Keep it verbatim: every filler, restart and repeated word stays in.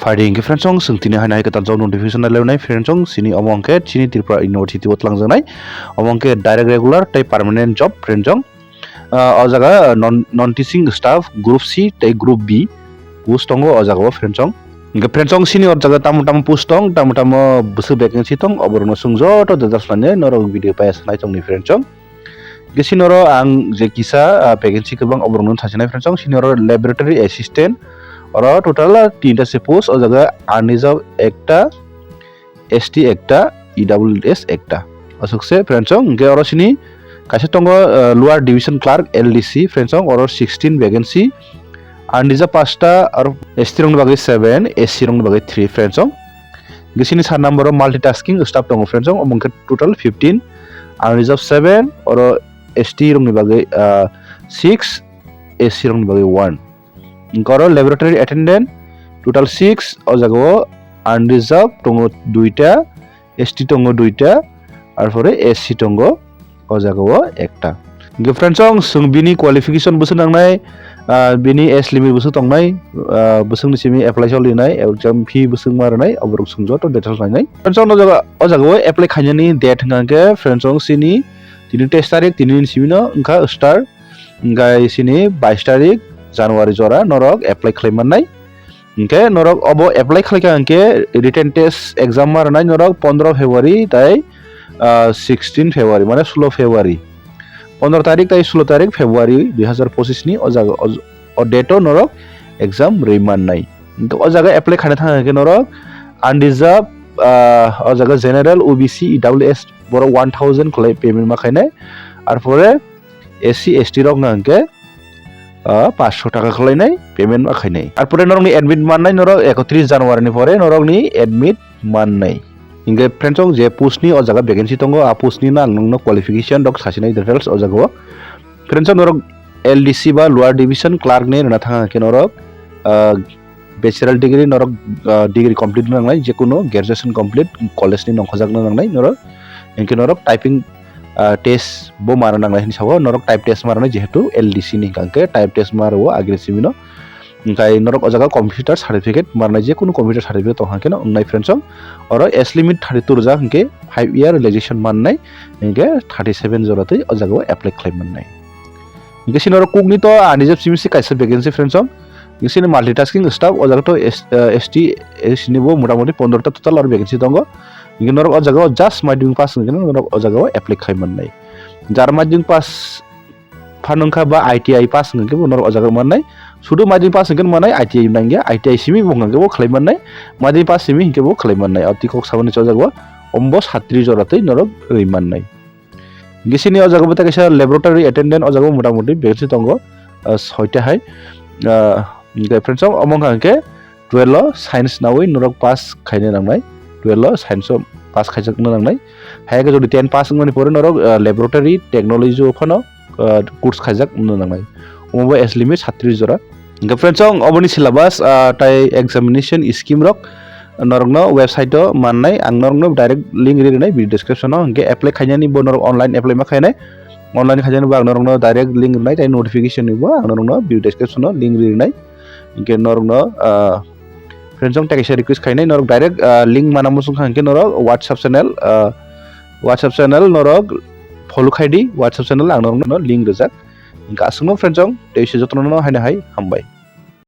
Adi hingke friends song, chwng tini haino hai kwtal job notification nai lainai friends song, chini omo hingke chini Tripura University o twlangjaknai, omo hingke direct regular tei permanent job friends song. Ah, o jaga non, non teaching staff group C tei group B post tongo o jaga o friends song. Hingke friends song chini o jaga tamo tamo post tong, tamo tamo bwswk vacancy tong, oborokno chwng joto details lainai norok video paiya sanai tongni friends song. Hingke sini oro ang je kisa, ah, vacancy kwbang oborokno sasinai friends song, sini oro laboratory assistant, oro total tinta se post, o jaga unreserved ekta, S T ekta, E W S ekta. Aswk se friends song, hingke oro sini kaisa tongo, ah, lower division clerk, L D C friends song, oro sixteen vacancy, unreserved pasta, aro S T rokni bagwi seven, S C rokni bagwi three friends song. Hingke sini sar number o multitasking staff tongo friends song, omo hingke total fifteen, unreserved seven, oro S T rokni bagwi, ah, six, S C rokni bagwi one. Hingke oro laboratory attendant total six, o jaga o unreserved tongo duita, S T tongo duita, arpore S C tongo o jaga o ekta. Hingke friends song, chwng bini qualification bwswk nangnai, ah, bini age limit bwswk tongnai, ah, bwswkni simi apply solinai, exam fee bwswk ma rwnai, oborok chwng joto details nainai. Friends song, o jaga, o jaga o apply khainani date hwnkha hingke friends song, chini tini teis tarik, tini ni simi no wngkha start, hingke chini bais tarik January jora norok apply khlai mannai. Hingke norok obo apply khlaikha hingke written test exam ma rwnai norok pondro February tai, ah, sixteen February, mane sulo February. Pondro tarik tai sulo tarik February dui hazar pochis ni o jaga o, o date o norok exam rwi mannai. Hingke o jaga apply khaina thang hingke norok unreserved, ah, o jaga general, O B C, E W S borok one thousand khlai payment ma khainai. Arpore S C, S T rok wngkha hingke, ah, paanch sho taka khwlainai payment ma khainai. Arpore norokni admit mannai norok ekotris January ni pore norokni admit mannai. Hingke friends song, je post ni o jaga vacancy tongo, a post ni no ang nokno qualification rok sasinai details o jaga o. Friends song, norok L D C ba lower division clerk ni rwna thang khe norok, ah, bachelor degree norok, ah, degree complete wngna nangnai, jekunu graduation complete college ni nongkhorjakna nangnai norok. Hingke norok typing, ah, test bo ma rwna nangnai hinwi sao, norok type test ma rwnai, jehetu L D C ni hingka hingke type test ma rwo agini simi no. Hingkai norok o jaga computer certificate ma rwnai, jekunu computer certificate tong hingke no wngnai friends song. Oro age limit thirty-two rijak hingke five year relaxation mannai, hingke thirty-seven jora twi o jaga o apply khlai mannai. Hingke sini oro kukni to ani jeb simi se kaisa vacancy friends song. Hingke sini multitasking staff o jaga to S-, eh, S T, S C ni bo motamoti pondro ta total oro vacancy tongo. Hingke norok o jaga o just madhyamik pass hingke norok o jaga o apply khai mannai. Jar madhyamik pass phan wngkha ba I T I pass hingke bo norok o jaga o mannai. Sudu madhyamik pass hingke mannai, I T I nangya, I T I simi bo hingke bo khlai mannai. Madhyamik pass simi hingke bo khlai mannai. O twi kok saboni o jaga o ombo satri jora twi norok rwi mannai. Hingke sini o jaga bo tei kaisa laboratory attendant o jaga o motamoti vacancy tongo, ah, soita hai. Ah, hingke friends song, omo wngkha hingke twelve o science nawi norok pass khaina nangnai, twelve o science o pass khaijakna nangnai. Hai khe jodi ten pass wngmani pore norok, ah, laboratory technology o phano, ah, course khaijak wngna nangnai. Omo bo age limit satris jora. Hingke friends song, oboni syllabus, ah, tai examination scheme rok norokno website o mannai, ang norokno direct link ri rwnai video description o, hingke apply khainani bo norok online apply ma khainai, online khainani bo ang norokno direct link rwnai, tai notification ni bo ang norokno video description o link ri rwnai, hingke norokno, ah, friends song, tei kaisa request khainai norok direct, ah, link mana muchung kha hingke norok WhatsApp channel, ah, WhatsApp channel norok follow khaidi, WhatsApp channel ang norokno link rijak, hingke aswkno friends song, tei se jotono haino hai hambai.